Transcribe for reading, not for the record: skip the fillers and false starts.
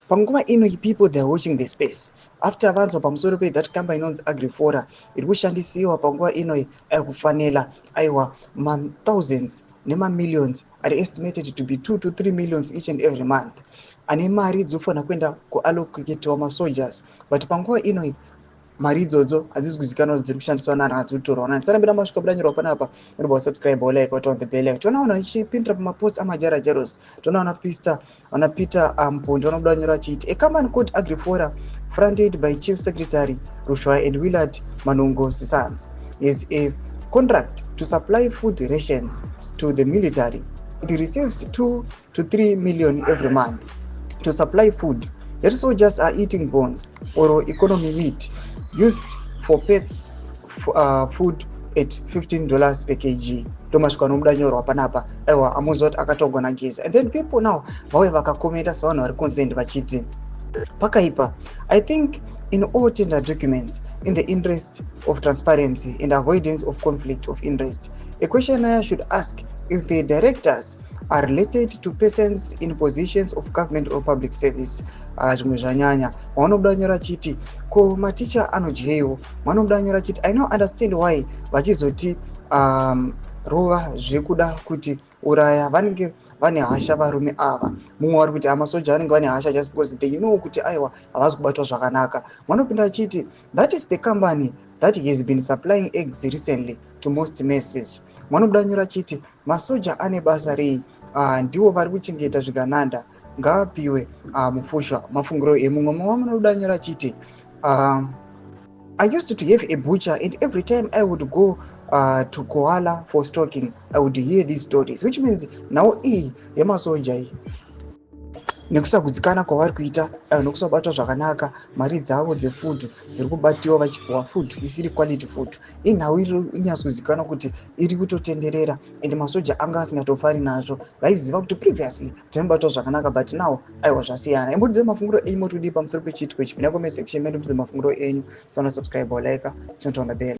Panguva ino, people, they are watching the space after vanzwa pamusoro pethat company inonzi Agrifora iri kushandisiwa panguva ino kufanela, aiwa, mathousands nemamillions are estimated to be 2 to 3 millions each and every month, ane mari dzofanira kuenda kuallocatiwa masoldiers, but panguva ino mari idzodzo hadzisi kuzikanwa kuti dziri kushandiswa nani, hadziri kutorwa nani. Sarambira masvika budanyorwa panapa, unobva wasubscribe, wolike, waturn the bell. Toona vanhu vachipindura pamapost amajara Jeros. Toona vana Peter, vana Peter Mpondi vanobuda nyora achiti a company called Agrifora, fronted by Chief Secretary Rushwaya and Willard Manongo Sisans, is a contract to supply food rations to the military. It receives 2 to 3 million every month to supply food, yet soldiers are eating bones or economy meat used for pets food at $15 per kg. Ndomasvika anobuda nyorwa panapa. Aiwa, amuziva kuti akatogwa naGeza. And then people now vauya vakakomenta sevanhu vari concerned vachiti pakaipa. "I think in all tender documents, in the interest of transparency and avoidance of conflict of interest, a questionnaire should ask if the directors are related to persons in positions of government or public service." Zvimwe zvanyanya. Vanobuda nyora achiti ko maticha anodyeiwo? Vanobuda nyora achiti, "I now understand why vachizoti rova zvekuda kuti uraya. Vanenge vane hasha varume ava." Mumwe vari kuti amasoja vanenge vane hasha just because they know kuti aiwa, havasi kubatwa zvakanaka. Vanopinda achiti, "That is the company that has been supplying eggs recently to most messes." Vanobuda nyora achiti masoja ane basa rei? Ndivo vari kuchengeta zvigananda, ngavapiwe mufushwa. Mafungiro emumwe. Mumwe vanobuda nyora achiti, "I used to have a butcher, and every time I would go to Koala for stocking, I would hear these stories," which means now iyi yemasoja iyi, nekusagutsikana kwavari kuita, nekusabatwa zvakanaka, mari dzavo dzefood dziri kubatiwa, vachipiwa food isiri quality food. Inhau iri inyatsozikanwa kuti iri kutotenderera, and masoja anga asingatofari nazvo. Vaiziva kuti previously tainobatwa zvakanaka, but now aiwa, zvasiyana. Imbudzei mafungiro enyu, motodii pamusoro pechiitiko ichi? Pinda comment section medu, mudze mafungiro enyu. Musaona subscribe, like, turn on the bell.